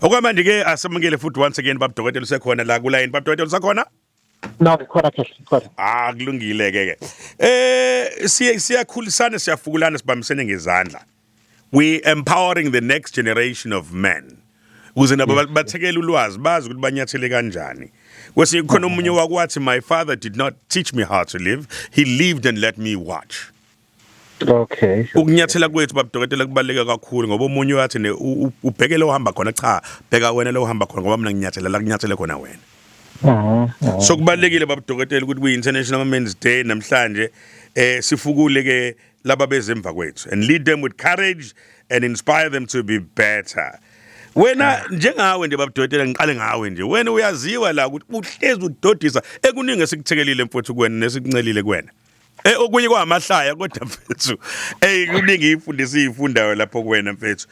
Okwamanje ke asamukele futhi once again baba dokotela usekhona la ku line. Baba dokotela, usakhona? No, ngikhona khehle, ngikhona. Ah, kulungile ke. Siya siyakhulisana, siyafukulana, sibambisene ngezandla. We empowering the next generation of men. Ukuze nabo bathekele ulwazi, bazi ukuthi banyathele kanjani. Kwesinye khona omunye wakwathi, "My father did not teach me how to live. He lived and let me watch." Ukunyathela kwethu, babudokotela, kubaluleke kakhulu ngoba omunye wathi ne ubhekele uhamba khona. Cha, bheka wena lo uhamba khona, ngoba mina nginyathela la kunyathele khona wena. So kubalulekile, babudokotela, ukuthi kuyi International Women's Day namhlanje sifukule ke laba bezemva kwethu and lead them with courage and inspire them to be better. Wena njengawe nje, babudokotela, ngiqale ngawe nje. Wena uyaziwa la ukuthi uhlezi udodisa ekuningi esikuthekelile, mfowethu, kuwena nesikuncelile kuwena. Okunye kwamahlaya kodwa, mfethu, kuningi ifundisa izifundayo lapho kuwena, mfethu.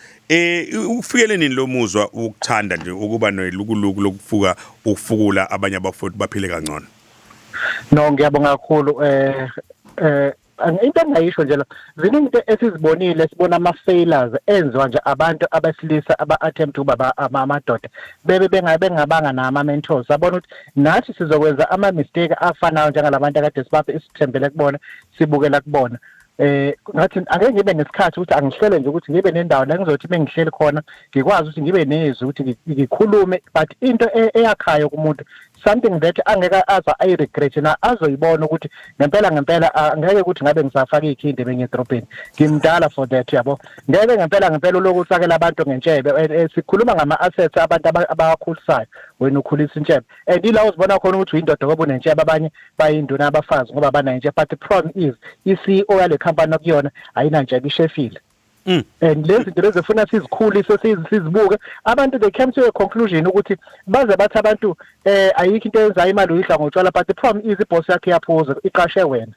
Ufikele nini lo muzwa ukuthanda nje ukuba nelukuluku lokufuka ukufukula abanye abafowethu baphile kangcono? No, ngiyabonga kakhulu. Into engayisho nje la, ziningi into esizibonile, sibona ama failures enziwa nje abantu abesilisa aba attempt ukuba amadoda bebe bengabanga nama mentors. Sabona ukuthi nathi sizokwenza ama mistake afanayo njengalabantu akade sibaphe, isithembele kubona, sibukela kubona. Ngathi ake ngibe nesikhathi ukuthi angihlele nje ukuthi ngibe nendawo la ngizothi bengihleli khona, ngikwazi ukuthi ngibe nezwi ukuthi ngikhulume, but into eyakhayo kumuntu, something that angeke aza ayi-regret na azoyibona ukuthi ngempela ngempela angeke ukuthi ngabe ngisafaka ikhindi bengedrobheni, ngimdala for that, yabo. Ngeke ngempela ngempela uloku ufakela abantu ngentshebe. Sikhuluma ngama-assets abantu abawakhulisayo, wena ukhulisa intshebe, and ila uzibona khona ukuthi uyindoda ngoba unentshebe. Abanye bayinduna abafazi ngoba banayo intshebe, but the problem is i-CEO yale company okuyona ayinantshebe, ishefile. And lezi zinto lezi funa sizikhulise, sizibuke. Abantu, they came to a conclusion ukuthi baze bathi abantu ayikho into eyenzayo, imali uyidla ngotshwala, but the problem is iboss yakhe iyaphuza, iqashe wena,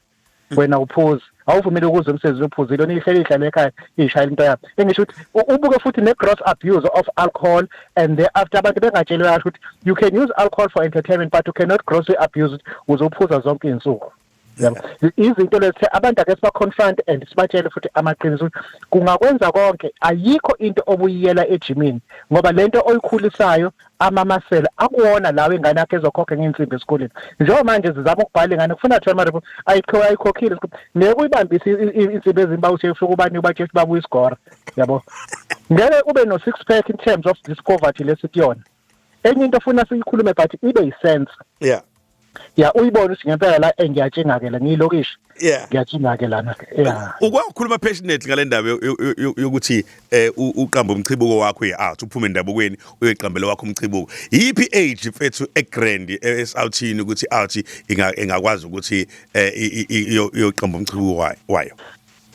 wena uphuza, awuvumile ukuze umsebenzi uphuzile, nihleli ihlale ekhaya ishayela into yakho. Engisho ukuthi ubuke futhi ne-gross abuse of alcohol, and thereafter abantu bengatshelwe kahle ukuthi you can use alcohol for entertainment, but you cannot grossly abuse it uze uphuza zonke iy'nsuku, yabo. Izinto lezi abantu ake siba-confront and sibatshele futhi amaqiniso ukuthi kungakwenza konke, ayikho into obuyiyela ejimini, ngoba lento oyikhulisayo amamasela akuwona lawo ingane yakhe ezokhokha ngey'nsimbi esikoleni. Njengoba manje zizama ukubhala ingane kufuna thola ama-report, ayikhokhile, ngeke uyibambise insimbi ezimba uthi ufike ubani ubatshela ukuthi babuye isigora, yabo. Ngeke ube no-six pack in terms of this poverty lesikuyona. Enye into ofuna siyikhulume, but ibe yi-sense, ya, uyibone ukuthi ngempela la engiyatshinga-ke la ngiyilokishi, ngiyatshinga-ke lana, ya. Ukwakhuluma passionately ngale ndaba yokuthi uqamba umchibuko wakho ye-out, uphume endabukweni uyoqambela wakho umchibuko. Yiphi age, mfethu, egrand esouthini ukuthi out ingakwazi ukuthi iyoqamba umchibuko wayo?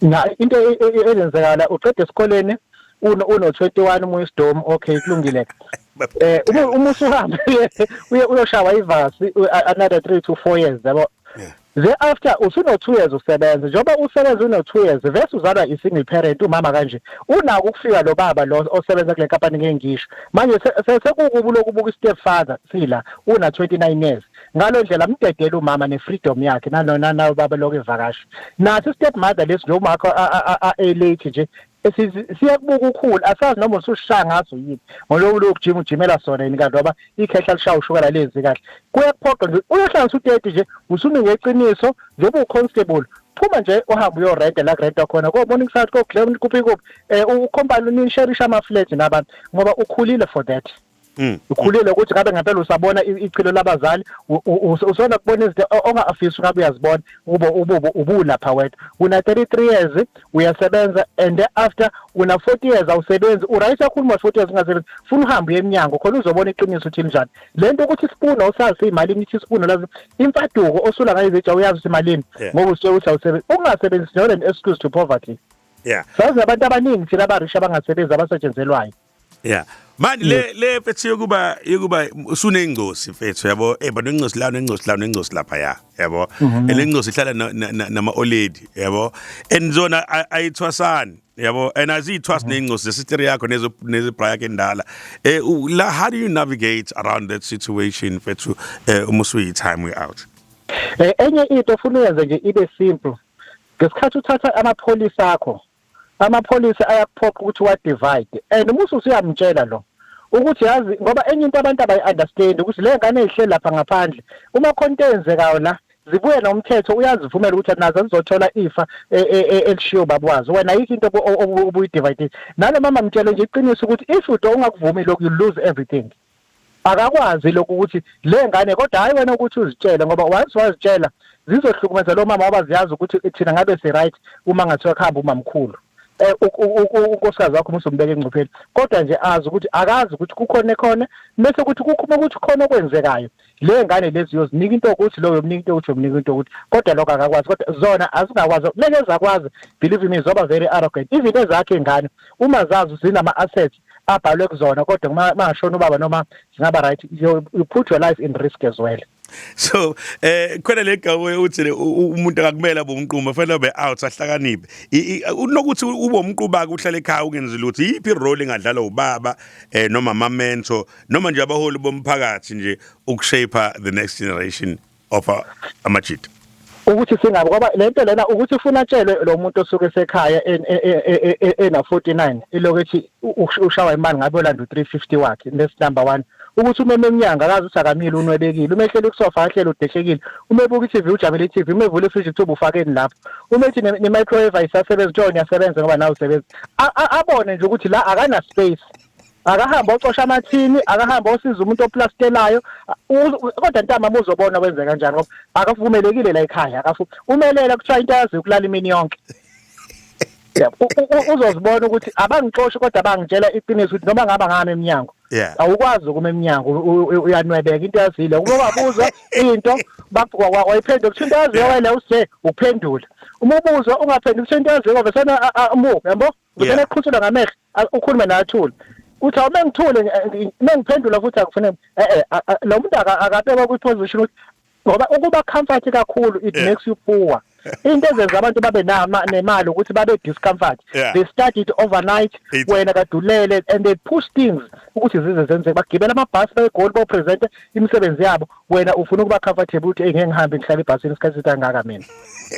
Na into eyenzekala, uqeda esikoleni uno 21, uma uyisidomu, okay, kulungile. Uma usuhamba uye uyoshawa ivasi another 3 to 4 years, yabo. Thereafter usuno 2 years usebenza, njengoba usebenza uno 2 years, vese uzalwa i-single parent umama kanje, unako ukufika lo baba lo osebenza kule company ngeke ngisho manje sekukubi lokubuka i-step father sila una 29 years. Ngalo ndlela mdedela umama ne-freedom yakhe nanona nawo baba lokho evakasha naso i-step mother lesi nje umakho a-late nje siyakubuka ukhulu, asazi noma usushaya ngaso yini ngoloku lokujima ujimela sona yini kanti, ngoba ikhehla lishaya ushukela lezi kahle, kuyakuphoqa nje uyohlala usu-30 nje usumi ngeqiniso njengoba u-constable. Phuma nje uhambe uyorenta la kurenta khona ko-Morningside, ko-Glen, kuphi kuphi, ukhompani nisherisha ama-flat nabantu, ngoba ukhulile for that. Ukhulile ukuthi ngabe ngempela usabona ichilo labazali, usona kubona izinto ongaafisi ngabe uyazibona ube ubulapha wedwa. Una 33 years uyasebenza, and after una 40 years awusebenzi, uright kakhulu uma 40 years ungasebenzi. Funa uhambe uye eminyango khona uzobona iqiniso ukuthi linjani lento ukuthi isipunu awusazi imalini, ithi isipunu lazi imfaduko osula ngayo izitsha, uyazi ukuthi imalini, ngoba usitshela ukuthi awusebenzi. Ukungasebenzi is not an excuse to poverty. Sazi abantu abaningi thina abarisha abangasebenzi abasetshenzelwayo. Yeah. Manje le mfethu yokuba usunengcosi, mfethu, yabo, banengcosi la, nengcosi la, nengcosi lapha, ya, yabo. Lengcosi ihlala nama olady, yabo, and zona ayithwasani, yabo, and azithwasi nengcosi zesister yakho nezo nezibra yakhe endala. La, how do you navigate around that situation, mfethu, uma usuyi time we out? Enye into ofuna uyenze nje ibe simple, ngesikhathi uthatha amapholisi akho, amapholisi ayakuphoqa ukuthi wa divide, and uma usuyamtshela lo Ukuthi yazi, ngoba enye into abantu abayi-understand ukuthi le ngane eyihleli lapha ngaphandle, uma khona into eyenzekayo la, zibuye nomthetho uyazivumela ukuthi nazo zizothola ifa elishiyo ubaba wazo. Wena ayikho into obuyi-divide. Nalo mama mtshele nje iqiniso ukuthi if udo ungakuvumi lokhu, you lose everything. Akakwazi lokhu ukuthi le ngane, kodwa hayi wena ukuthi uzitshele, ngoba once wazitshela zizohlukumeza lo mama, ngoba ziyazi ukuthi thina ngabe si-right uma ngathiwa kuhamba umamkhulu, unkosikazi wakho musumbeka engcupheni. Kodwa nje azi ukuthi akazi ukuthi kukhona ekhona, bese kuthi kukhuma ukuthi khona okwenzekayo, le ngane lezi yozinika into ukuthi lo yomnika into ukuthi yomnika into ukuthi, kodwa lokho akakwazi. Kodwa zona azingakwazi, meke zakwazi, believe me, zoba very arrogant. Even ezakhe ingane uma zazi zinama assets abhalwe kuzona, kodwa uma mangashona ubaba noma zingaba right, you put your life in risk as well. So khona le gawe uthi umuntu akakumele abe umquma, fanele abe out, ahlakaniphe. Unokuthi ube umquba uhlale ekhaya ungenzi lutho. Yiphi role engadlalwa ubaba noma ama mentor noma nje abaholi bomphakathi nje ukushape the next generation of amajita? Ukuthi singabe, ngoba lento lena ukuthi ufuna atshelwe lo muntu osuke esekhaya ena 49, ilokhu ethi ushawa imali ngabe olanda u350 wakhe. That's number 1, ukuthi uma emnyanga akazi ukuthi akamile, unwebekile. Uma ehleli kusofa, ahleli udehlekile. Uma ebuka i-TV, ujabule i-TV. Uma evula ifridge, kuthiwa ufakeni lapho. Uma ethi ne-microwave ayisasebenzi, kuthiwa ngiyasebenza ngoba nawe usebenza. Abone nje ukuthi la akana space, akahambe ocosha amathini, akahambe osiza umuntu oplastelayo. Kodwa ntambama uzobona wenze kanjani, ngoba akavumelekile la ekhaya. Akafu umelela kuthiwa into yazi ukulala imini yonke. Uzozibona ukuthi abangixoshi, kodwa bangitshela iqiniso ukuthi noma ngaba ngami eminyango, awukwazi ukuma eminyango, uyanwebeka. Into yazile uma wabuza into wayiphendula, kuthiwa into yaziyo wena usije ukuphendula. Uma ubuzwa ungaphenduli, kuthiwa into yaziyo vesana mu yabo vesana eqhuthula ngamehlo, ukhulume nathule, uthi awume ngithule mengiphendula futhi akufuneki. Lo muntu akabekwa kwi-position ukuthi, ngoba ukuba comfort kakhulu, it makes you poor. Into ezenza abantu babe nama nemali ukuthi babe discomfort. They start it overnight, wena kadulele, and they push things ukuthi zize zenzeke. Bagibela amabhasi bayeGoli, bayopresent imisebenzi yabo. Wena ufuna ukuba comfortable, ukuthi ngeke ngihambe ngihlale ebhasini isikhathi esingaka mina.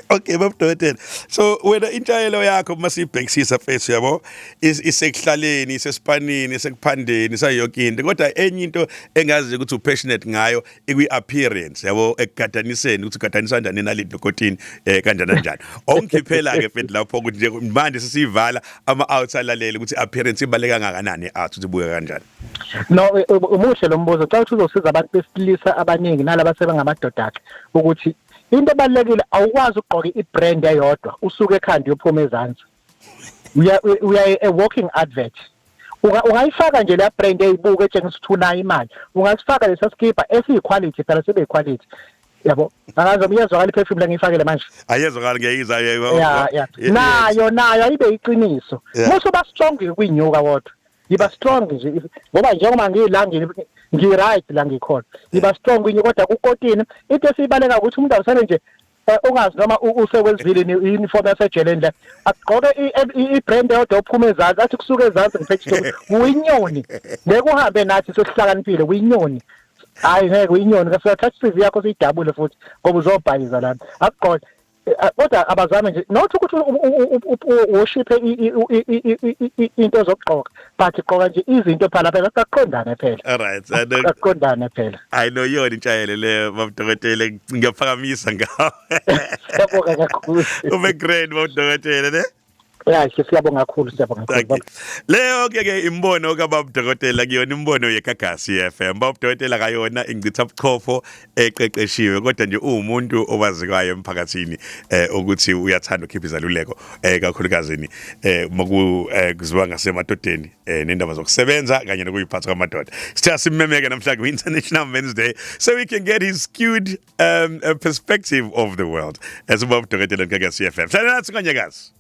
Okay, babudokotela, so wena intshayelo yakho uma siyibhekisisa, mfethu, yabo, isekuhlaleni, isesipanini, isekuphandeni, sayonke into, kodwa enye into engazi ukuthi upassionate ngayo ikwi-appearance, yabo, ekugadaniseni, ukuthi ugadanisa kanjani naliphi kotini, kanjani kanjani. Ongikhiphela ke mfethu lapho ukuthi nje manje sesiyivala ama outs alalele ukuthi appearance ibaleka kangakanani out, ukuthi ibuka kanjani. No, umuhle lo mbuzo xa uthi uzosiza abantu besilisa abaningi nalaba sebengamadoda akhe, ukuthi into ebalulekile, awukwazi ukugqoka ibrand eyodwa usuke ekhanda uyophuma ezansi. Uya a walking advert. Ungayifaka nje la brand eyibuka etshengisa ukuthi unayo imali, ungasifaka lesa skipa esiyiquality phela, sibe yiquality, yabo. Angazi uyezwakala iperfume lengiyifakele manje? Ayezwakala, ngiyayizwa. Ya, nayo ayibe iqiniso. Musu ba strong kwinyuka, kodwa yiba strong nje, ngoba njengoba ngila ngi-right la ngikhona, yiba strong kwinye. Kodwa kukotini into esiyibaleka ukuthi umuntu awusele nje ungazi noma usewezile uniform yasejeleni le, agqoke i-brand eyodwa, uphuma ezansi, athi kusuka ezansi ngiphethe kuyinyoni. Ngeke uhambe nathi sesihlakaniphile, kuyinyoni. Hayi, ngeke, uyinyoni. Kasiyathatha i-CV yakho siyidabule futhi, ngoba uzobhayiza lana. Akugqoke, kodwa abazame nje not ukuthi worship into zokugqoka, but gqoka nje izinto phela phela, aqondane phela. All right. Aqondane phela. Hayi no, yona intshayelo leyo, babudokotela, ngiyaphakamisa ngawo. Siyabonga kakhulu. Ube great, babudokotela, ne. Ya, siyabonga kakhulu, siyabonga kakhulu. Leyo ke imbono kababudokotela, kuyona imbono yeGagasi FM. Babudokotela kayona ingcitha buchopho eqeqeshiwe, kodwa nje uwumuntu owaziwayo emphakathini ukuthi uyathanda ukukhipha izaluleko, kakhulukazini moku kuziwa ngasemadodeni nendaba zokusebenza kanye nokuyiphatha kwamadoda. Sithe simemeke namhlanje kwi-International Men's Day so we can get his skewed perspective of the world as ubabudokotela Gagasi FM. Hlala nathi kanyekazi.